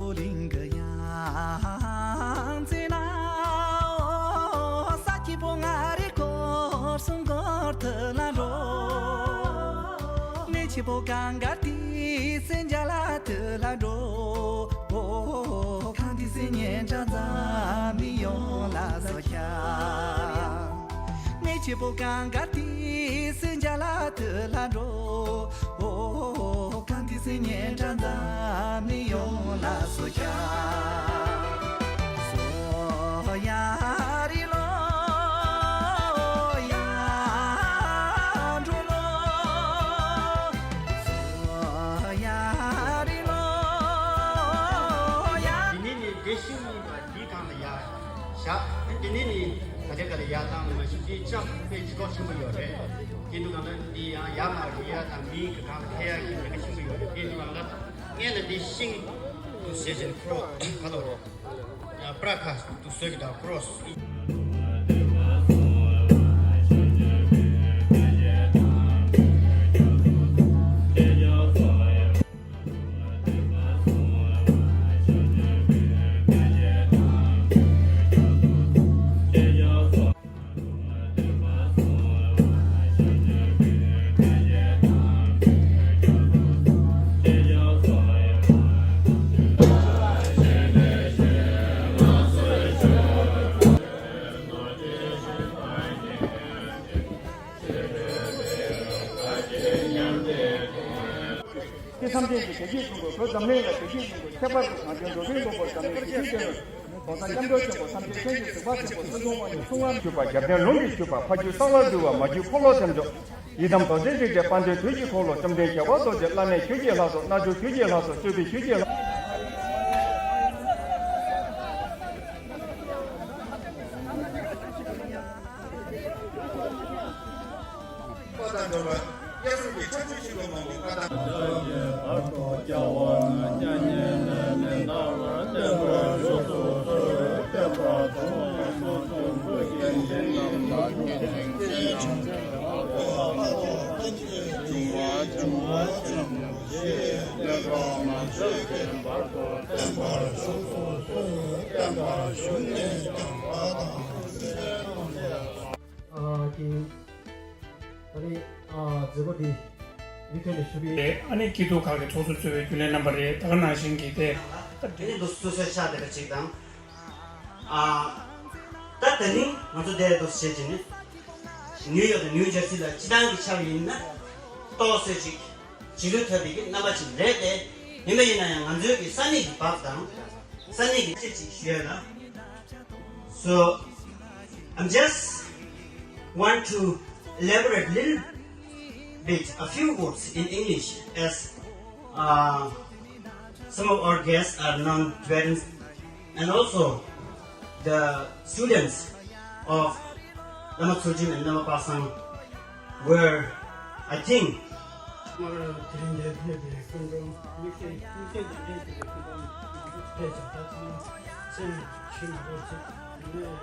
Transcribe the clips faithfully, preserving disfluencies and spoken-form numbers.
གླིང་གི་ཡང་རྩེ་ན། ས་སྐྱིད་པོ་ང་རེ་འཁོར་སོང་འཁོར་དུ་ལ་འགྲོ། གནས་ཆེན་པོ་གངས་དཀར་ཏི་སེ་འཇའ་ལ་དུ་ལ་འགྲོ། གངས་ཏི་སེ་སྙན་གྲགས་འཛམ་གླིང་ཡོངས་ལ་སོ་ཤ། གནས་ཆེན་པོ་གངས་དཀར་ཏི་སེ་འཇའ་ལ་དུ་ལ་འགྲོ། འོ། གངས་ཏི་སེ་སྙན་གྲགས་འཛམ་གླིང་ཡོངས་ལ་སོ་ཤ། སོ་ཡ་རི་ལོ་ཡ་འགྲོ་ལོ། སོ་ཡ་རི་ལོ་ཡ། འདི་ནས་ནི་བདེ་ཤིང་ཡིན་པ་འདི་གང་ལ་ཡ་བཞག་དེ་ནས་ནི་ད་ལྟའི་ག་ལ་ཡ་ཐང་མ་ཤིང་འདི་ལྕགས་དཔེ་ལྗིད་ཁོག་ཆེན་པོ་ཡོད་རེད། དེ་འདུག་གང་ལ་འདི་ཡང་ཡ་མ་རུ་ཡ་དང་མིའི་གི་གང་ལ་ཁ་ཡ་གི་ལས་ཀ་ཆེན་པོ་ཡོད་རེད། དེ་འདུག་གང་ལ་སྔོན་ལ་འདི་ཤིང་དུ་ཟེར་བཞིན་ཁྲོ་ག་ལ་རོ། པྲ་ཁ་དུ་བཟོས་ཀྱི་དང་ཁྲོ། དེ་ཐམས་ཅད་ཀྱི་བདེ་སྐྱིད་འབྱུང་དགོས། བོད་འཛམ་གླིང་ལ་བདེ་སྐྱིད་འབྱུང་དགོས། ཁྱད་པར་དུ་གངས་ཅན་འགྲོ་ཀུན་མགོན་པོ་འཛམ་གླིང་བདེ་སྐྱིད་ཅན། གོང་ས་སྐྱབས་མགོན་ཆེན་པོ་ཐམས་ཅད་མཁྱེན་ཅིང་གཟིགས་པ་ཆེན་པོ་སྐུ་གསུང་ཐུགས་སྔ་མ་ཞུས་པ་རྒྱབ་རྟེན་ལུང་གིས་ཞུས་པ་ཕ་རྒྱུད་གསང་བར་འདུས་པ་མ་རྒྱུད་འཁོར་ལོ་ཐེམ་འཇོག་ཡི་དམ་རྡོ་རྗེ་འཇིགས་བྱེད་དཔལ་ལྡན་དུས་ཀྱི་འཁོར་ལོ་བཅོམ་ལྡན་རྒྱལ་བ་རྡོ་རྗེ་བླ་མེད་ཆོས་ཀྱི་ལྷ་ཚོགས་རྣལ་འབྱོར་ཆོས་ཀྱི་ལྷ་ཚོགས་སྤྱོད་པའི་ཆོས་ཀྱི་ལྷ། པ་དང་འགྲོ་བ་དབྱར་གསུམ་གྱི་ཆར་ཆུ་ཞིག་ལ་མང་པོའི་པ་དང་། བར་དུ་སྐྱ་བ་ན་སྐྱ་ཉལ་ལས་མི་འདའ་བར་བརྟན་པར་བཞུགས་སུ་གསོལ། བསྟན་པ་དང་སོ་སོ་འགྲུལ་སྐྱེལ་མཁན་རྣམས་ལ་ཐུགས་ཀྱི་སེམས་ཅན་ཡང་དག་པ་ཐམས་ཅད་འབྱུང་བ་འབྱུང་བ་ཅན་ཞེས་བསྟན་པ་མ་ཆོད་ཀྱི་བར་དུ་བརྟན་པར་བཞུགས་སུ་གསོལ། བརྟན་པར་བཞུགས་ནས་ཀྱང་བ་དང་སེམས་ཅན་ཐམས་ཅད། ཨ་ཀིང་། ད་ནི་ཨ་མཛད་སྒོ་འདི་མུ་མཐུད་ནས་ཞུ་གི་ཡིན། ཨ་ནི་སྐྱིད་སྡུག་ཁག་གི་ཚོགས་གཙོ་གཙོས་པའི་རྒྱུན་ལས་རྣམ་པ་རེད། ད་ག་ནང་བཞིན་གྱི་དེ། ད་དེ་ནི་འདུག་སུ་སོ་ཤ་དེ་འདྲ་ཅིག་དང་། ཨ། ད་ད་ནི་ང་ཚོ་དེ་འདུག་བྱེད་ཀྱི་ནི། ནིའུ་ཡོག་དང་ནིའུ་ཇར་སི་ལ་སྤྱི་བཏང་གི་ཆ་ཡིན་ན། ཏོག་ཙམ་ཅིག་བྱིས་ལུས་ཐོབ་པའི་གི་རྣམ་པ་ཅིག་རེད་དེ། ཡིན་པ་ཡིན་ན་ཡང་ང་ཚོའི་གི་ས་གནས་ཀྱི་བག་དང་། ས་གནས་ཀྱི་ཆེད་ཅིག་ཞུ་ཡ་ལ། So, I'm just want to elaborate little bit, a few words in English, as uh, some of our guests are non-Tibetans, and also the students of Lama Tsultrim and Lama Pasang were, I think, དེ་རིང་འདིར་ཕེབས་པའི་སྐུ་མགྲོན། དམིགས་བསལ་དམིགས་བསལ་དང་འབྲེལ་བྱས་པའི་སྐུ་མགྲོན་མང་པོ་ཕེབས་ཀྱང་ད་ཚང་མ་མཚན་ཞུ་མ་དགོས་ཚེ། དེ་ནས་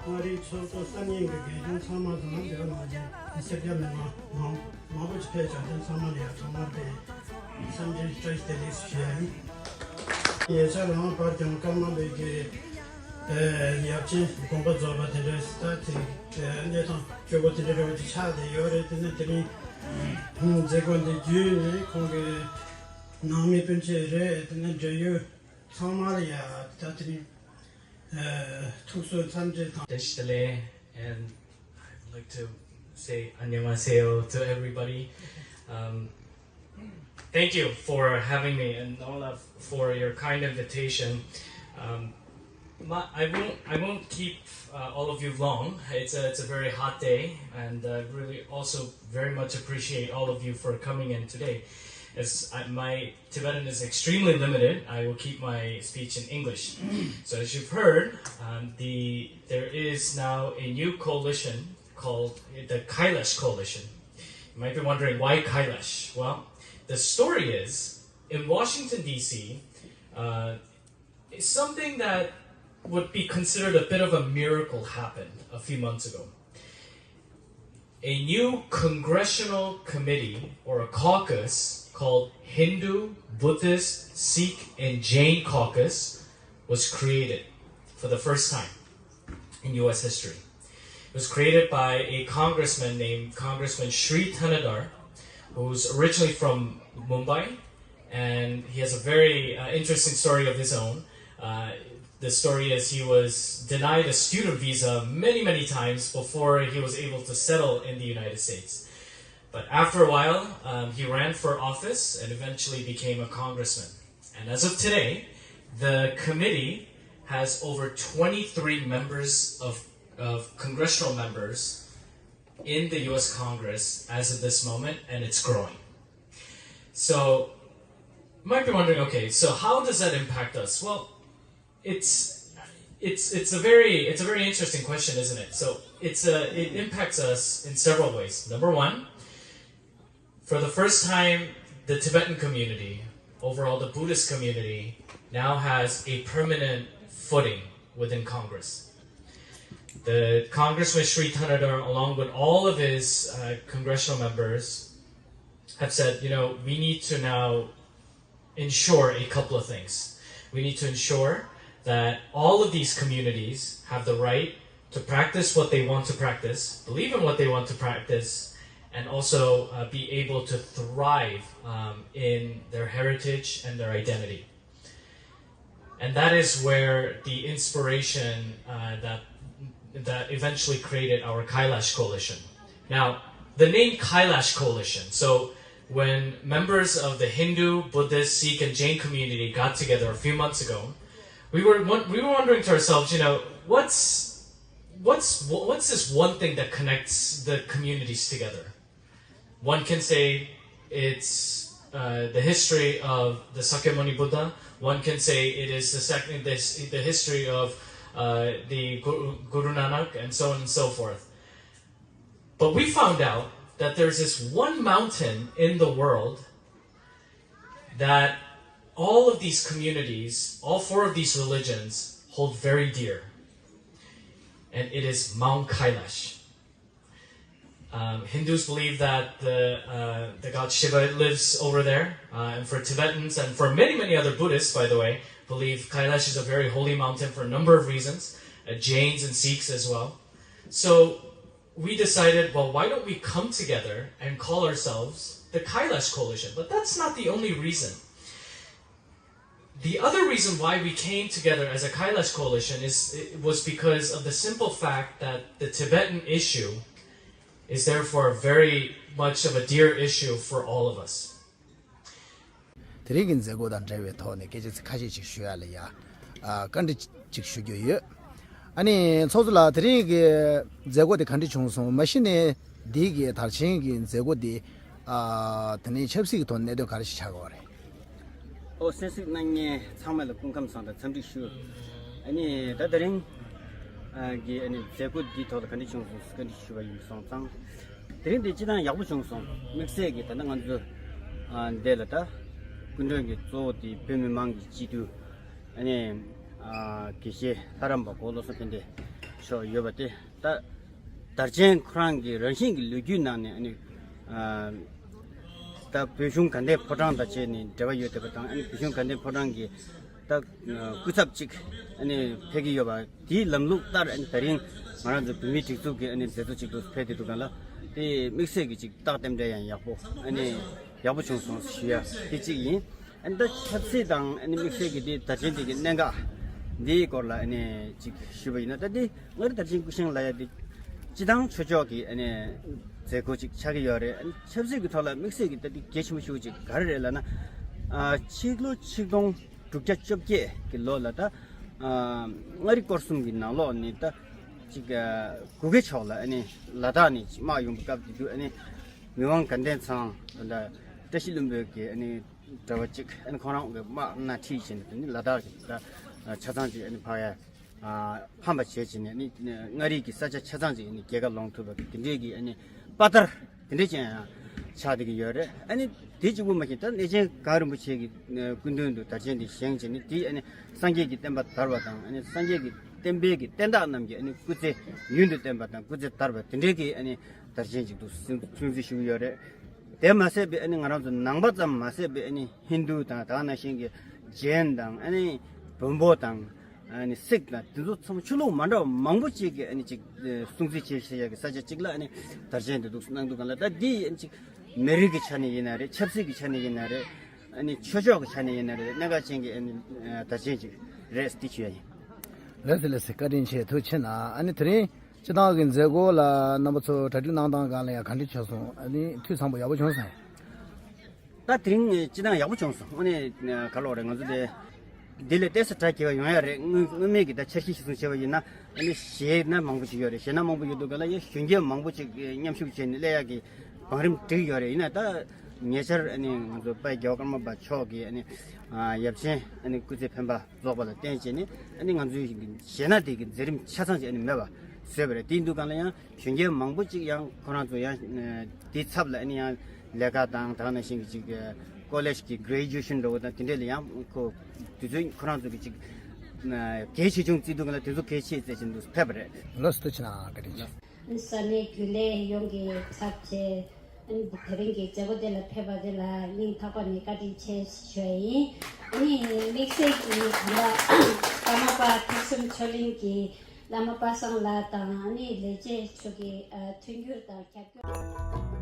མངའ་རིས་ཚོགས་གཙོ་གསར་རྙིང་གི་དགེ་སློང་ཚང་མ་དང་། འདིར་མ་ཡིན་སེར་སྐྱ་མི་མང་མང་མང་པོ་ཅིག་ཕེབས་ཀྱང་དེ་ཚང་མ་ལ་ཡང་ཐོག་མར་དེ་འཚམས་འདྲི་བཀྲ་ཤིས་བདེ་ལེགས་ཞུ་ཡ་ཡིན། ཉེ་ཆར་ལའང་བར་ཀྱང་ཀརྨ་པའི་གི་ཡབ་ཆེན་དགོངས་པ་རྫོགས་པ་དེ་འདྲ་ད་དེ་གནས་སྟངས་སྐྱོ་པོ་དེ་འདྲ་རེ་བ་ཅིག་ཆགས་བསྡད་ཡོད་རེད། དེ་ནས་དེ་རིང་མཛད་སྒོ་འདི་བརྒྱུད་ནས་ཁོང་གི་ནང་མི་སྤུན་མཆེད་རེད། དེ་ནས་འབྲེལ་ཡོད་ཚང་མ་ལ་ཡ་ད་དེ་རིང་ཐུགས་གསོ་འཚམས་འདྲི་དང་། བཀྲ་ཤིས་བདེ་ལེགས། And I'd like to say 안녕하세요 to everybody. Um, thank you for having me and Nola for your kind invitation. Um, my, I won't I won't keep uh, all of you long. It's a it's a very hot day, and I really also very much appreciate all of you for coming in today. As I, my Tibetan is extremely limited, I will keep my speech in English. So as you've heard, um, the there is now a new coalition called the Kailash Coalition. You might be wondering why Kailash. Well, the story is in Washington D C, uh, something that would be considered a bit of a miracle happened a few months ago. A new congressional committee or a caucus called Hindu, Buddhist, Sikh, and Jain Caucus was created for the first time in U S history. It was created by a congressman named Congressman Sri Thanadar, who's originally from Mumbai, and he has a very uh, interesting story of his own. Uh, the story is he was denied a student visa many, many times before he was able to settle in the United States. But after a while, um, he ran for office and eventually became a congressman. And as of today, the committee has over twenty-three members of, of congressional members in the U S Congress as of this moment, and it's growing. So, you might be wondering, okay, so how does that impact us? Well, it's it's it's a very it's a very interesting question, isn't it? So it's a it impacts us in several ways. Number one, for the first time, the Tibetan community, overall the Buddhist community, now has a permanent footing within Congress. The Congressman Sri Thanadar, along with all of his uh, congressional members, have said, you know, we need to now ensure a couple of things. We need to ensure that all of these communities have the right to practice what they want to practice, believe in what they want to practice, and also uh, be able to thrive um, in their heritage and their identity. And that is where the inspiration uh, that that eventually created our Kailash Coalition. Now, the name Kailash Coalition. So, when members of the Hindu, Buddhist, Sikh, and Jain community got together a few months ago, we were we were wondering to ourselves, you know, what's what's what's this one thing that connects the communities together? One can say it's uh, the history of the Sakyamuni Buddha. One can say it is the second this the history of uh, the Guru, Guru Nanak, and so on and so forth. But we found out that there's this one mountain in the world that all of these communities, all four of these religions, hold very dear, and it is Mount Kailash. Um, Hindus believe that the uh, the god Shiva lives over there, uh, and for Tibetans and for many many other Buddhists, by the way, believe Kailash is a very holy mountain for a number of reasons. Uh, Jains and Sikhs as well. So we decided, well, why don't we come together and call ourselves the Kailash Coalition? But that's not the only reason. The other reason why we came together as a Kailash Coalition is was because of the simple fact that the Tibetan issue is therefore very much of a dear issue for all of us. དེ་རིང་གི་མཛད་སྒོ་དང་འབྲེལ་བའི་ཐོག་ནས་སྐད་ཆ་ཁ་ཤས་ཅིག་ཞུ་ཡ་ལ་ཡ། ཨ་བཀའ་འདྲི་ཅིག་ཞུ་རྒྱུ་ཡོད། ཨ་ནི་ཚོགས་གཙོ་ལགས། དེ་རིང་གི་མཛད་སྒོ་དེ་ག་འདྲ་བྱུང་སོང་། མ་གཞི་ནས་འདི་གི་དར་ཆེན་གྱི་མཛད་སྒོ་འདི་ཨ་དེ་ནས་ཆབ་སྲིད་ཀྱི་ཐོག་གནད་དོན་ག་རེ་ཞིག་ཆགས་ཡོད་རེད། ཨོ་གསན་གཟིགས་གནང་མཁན་ཚང་མ་ལ་སྐུ་ཁམས་བཟང་དང་འཚམས་འདྲི་ཞུ། ཨ་ནི་ད་དེ་རིང་གི་ཨ་ནི་མཛད་སྒོ་འདིའི་ཐོག་ལ་ག་འདྲ་བྱུང་སོང་བཀའ་འདྲི་ཞུ་བ་ཡིན་སོང་ཙང་། དེ་རིང་འདི་སྤྱི་བཏང་ཡག་པོ་བྱུང་སོང་། དམིགས་བསལ་གྱི་ད་ལྟ་ང་ཚོ་འདི་ལ་ད་སྐུ་མགྲོན་གྱི་གཙོ་བོ་དེ་བོད་མི་མང་གི་སྤྱི་འཐུས་ཨ་ནི་དགེ་བཤེས་ལྷ་རམས་པ་གོ་བློ་བཟང་ཕན་བདེ་མཆོག་ཡོད་པ་དེ། ད་དར་ཆེན་ཁོ་རང་གི་རང་བཞིན་གྱི་ལོ་རྒྱུས་ནང་ནས་ཨ་ནི་ཨ་ད་བོད་གཞུང་དགའ་ལྡན་ཕོ་བྲང་དང་བཅས་ནས་འབྲེལ་བ་ཡོད་བསྡད་པ་དང་། ཨ་ནི་བོད་གཞུང་དགའ་ལྡན་ཕོ་བྲང་གི་ད་སྐུ་ཚབ་ཅིག་ཨ་ནི་ཕེབས་ཀྱི་ཡོད་པ་དེའི་ལམ་ལུགས་ལྟར། ཨ་ནི་ད་རིང་ང་རང་ཚོ་བོད་མིའི་སྒྲིག་འཛུགས་ཀྱི་ཨ་ནི་མཛད་གཙོ་ཅིག་ཏུ་ཕེབས་བསྡད་འདུག་ག་ལ། དེ་དམིགས་བསལ་གྱི་ཅིག་རྟགས་རྟེན་འབྲེལ་ཡང་ཡག་པོ་ཨ་ནི་ཡག་པོ་བྱུང་སོང་ཞུ་ཡ་དེ་གཅིག་ཡིན། ཨ་ནི་ད་ཆབ་སྲིད་དང་ཨ་ནི་དམིགས་བསལ་གྱི་དེ་དར་ཆེན་དེ་གི་གནད་འགག་འདིའི་སྐོར་ལ་ཨ་ནི་ཅིག་ཞུས་པ་ཡིན་ན། ད་དེ་མངའ་རིས་དར་ཆེན་སྐུ་བཞེངས་ལབ་ཡ་དེ་སྤྱི་བཏང་ཆོས་ཕྱོགས་ཀྱི་ཨ་ནི་མཛད་སྒོ་ཅིག་ཆགས་ཀྱི་ཡོད་རེད། ཨ་ནི་ཆབ་སྲིད་ཀྱི་ཐོག་ལ་དམིགས་བསལ་གྱི་ད་དེ་གལ་ཆེན་པོ་ཞེ་པོ་ཅིག་ག་རེ་རེད་ལབ་ན། ཨ་ཕྱི་ལོ་ཆིག་སྟོང་དྲུག་བརྒྱ་བཅོ་བརྒྱད་ཀྱི་ལོ་ལ་ད་ཨ་མངའ་རིས་སྐོར་གསུམ་གྱི་ནང་ལོགས་ནས་ད་ཅིག་ཨ་གུ་གེ་ཕྱོགས་ལ་ཨ་ནི་ལ་དྭགས་ནས་ཅིག་དམག་ཡོང་བའི་སྐབས་དེ་དུས། ཨ་ནི་མི་དབང་དགའ་ལྡན་ཚང་ད་ལྟ་བཀྲ་ཤིས་ལྷུན་པོའི་གི་ཨ་ནི་གྲྭ་པ་གཅིག་ཨ་ནི་ཁོང་རང་གི་དམག་སྣ་ཁྲིད་བྱས་ནས་དེ་ནི་ལ་དྭགས་ཀྱི་ད་ཆ་ཚང་ཅིག་ཨ་ནི་ཕར་ཡ་ཕམ་པ་བྱས་བྱས་ནས། ཨ་ནི་མངའ་རིས་ཀྱི་ས་ཆ་ཆ་ཚང་ཅིག་ཨ་ནི་རྒྱལ་ཁ་ལོངས་ཐུབ་པ་གི་དེ་འདྲའི་གི་ཨ་ནི་དཔའ་དར་དེ་འདྲའི་ཅན་ཡང་ཆགས་བསྡད་ཀྱི་ཡོད་རེད། ཨ་ནི་དེ་གཅིག་པུ་མ་ཡིན། ད་གནས་ཆེན་གངས་རིན་པོ་ཆེ་གི་སྐུ་མདུན་དུ་དར་ཆེན་དེ་བཞེངས་བྱས་ནས། དེ་ཨ་ནི་སངས་རྒྱས་ཀྱི་བསྟན་པ་དར་བ་དང་། ཨ་ནི་སངས་རྒྱས་ཀྱི་བསྟན་པའི་གི་བསྟན་བདག་རྣམས་ཀྱི་ཨ་ནི་སྐུ་ཚེ་ཡུན་དུ་བརྟན་པ་དང་སྐུ་ཚེ་དར་བ་དེ་འདྲའི་གི་ཨ་ནི་དར་ཆེན་ཅིག་ཏུ་སྲུང་སྲུང་བརྩི་ཞུ་གི་ཡོད་རེད། དེ་མ་ཟད་པའི་ཨ་ནི་ང་རང་ཚོ་ནང་པ་ཙམ་མ་ཟད་པའི་ཨ་ནི་ཧིན་རྡུ་དང་ད་ག་ནང་བཞིན་གྱི་ཇེན་དང་ཨ་ནི་བོན་པོ་དང་ཨ་ནི་སིག་དང་དེ་ཚོ་ཚང་མ་ཆོས་ལུགས་མ་འདྲ་བ་མང་པོ་ཅིག་གི་ཨ་ནི་ཅིག་སྲུང་བརྩི་བྱེད་བྱེད་ཡག་གི་ས་ཆ་ཅིག་ལ་ཨ་ནི་དར་ཆེན་དེ་འདུག་གནང་འདུག་ག་ལ། ད་འདི་ཨ་ནི་ཅིག་མི་རིགས་ཀྱི་ཆ་ནས་ཡིན་ན་རེད། ཆབ་སྲིད་ཀྱི་ཆ་ནས་ཡིན་ན་རེད། ཨ་ནི་ཆོས་ཕྱོགས་ཀྱི་ཆ་ནས་ཡིན་ན་རེད། གནད་འགག་ཅན་གྱི་ཨ་ནི་དར་ཆེན་ཅིག་རེད་ཟེར་དེ་ཞུ་ཡ་ཡིན། ལགས་སོ་ལགས་སོ། བཀའ་དྲིན་ཆེ། ཐུགས་རྗེ་ཆེ་གནང་། ཨ་ནི་དེ་རིང་སྤྱི་བཏང་གི་མཛད་སྒོ་ལ་རྣམ་པ་ཚོ་གྲ་སྒྲིག་གནང་སྟངས་སྒང་ལ་ཡང་ག་འདྲ་བྱས་སོང་། ཨ་ནི་འཐུས་ཚང་པོ་ཡག་པོ་བྱུང་སོང་། ད་དེ་རིང་སྤྱི་བཏང་ཡག་པོ་བྱུང་སོང་། ཨ་ནི་ག་ལོག་རེད། ང་ཚོ་དེ་འདི་ལས་ཏོག་ཙམ་གྲ་རྒྱས་པ་ཡོང་ཡ་རེད། སྔོན་སྔོན་མེད་ཀྱི་ད་འཆར་གཞི་གཞིར་བཟུང་བྱས་པ་ཡིན་ན་ཨ་ནི་གཞས་སྣ་མང་པོ་ཞིག་ཡོད་རེད། གཞས་སྣ་མང་པོ་ཡོད་འདུག་ག་ལ། ཡ་གཞོན་སྐྱེས་མང་པོ་ཅིག་མཉམ་ཞུགས་བྱས་ནས་སླེབས་ཡག་གི་བང་རིམ་བསྒྲིགས་ཡོད་རེད། ཡིན་ན་ད་ཉེ་ཆར་ཨ་ནི་ང་ཚོ་དཔལ་རྒྱལ་བ་ཀརྨ་པ་མཆོག་གིས་ཨ་ནི་ཡབ་ཆེན་ཨ་ནི་སྐུ་ཚེ་འཕེན་པ་རྫོགས་པ་ལ་བརྟེན་བྱས་ནས་ཨ་ནི་ང་ཚོའི་གཞས་སྣ་དེ་གི་མཛད་རིམ་ཆ་ཚང་ཅིག་ཨ་ནི་མེད་པ་བཟོས་པ་རེད། དེ་ཡིན་དུས་སྒང་ལ་ཡང་གཞོན་སྐྱེས་མང་པོ་ཅིག་ཡང་ཁོ་རང་ཚོ་ཡང་དེའི་ཚབ་ལ་ཨ་ནི་ཡང་ལས་ཀ་དང་ད་ག་ནང་བཞིན་གྱི་ཅིག་ཀོ་ལེཇ་གི་གྷ་རེ་ཇུ་ཨེ་ཤན་འདྲ་བོ་དང་དེ་འདྲས་ལ་ཡང་ཁོ་དུས་ཚོད་ཁོ་རང་ཚོ་གི་ཅིག་གལ་ཆེ་ཆུང་བརྩི་དུས་སྒང་ལ་དུས་ཚོད་གལ་ཆེ་བརྩི་བཞིན་དུ་ཕེབས་པ་རེད། ལགས་སོ། ཐུགས་རྗེ་གནང་། བཀའ་དྲིན་ཆེ། ས་གནས་རྒྱུན་ལས་ཡོངས་ཀྱི་ཚབ་བྱས། ཨ་ནི་དེ་རིང་གི་མཛད་སྒོ་དེ་ལ་ཕེབས་པ་དེ་ལ་སྙིང་ཐག་པ་ནས་བཀའ་དྲིན་ཆེ་ཞུ་ཡ་ཡིན། ཨ་ནི་དམིགས་བསལ་གྱིས་ད་ལྟ་ཀརྨ་པ་ཐེག་གསུམ་ཆོས་གླིང་གི་བླ་མ་པ་སངས་ལགས་དང་ཨ་ནི་ལས་བྱེད་ཚོ་གི་ཨ་མཐུན་འགྱུར་དང་རྒྱབ་སྐྱོར།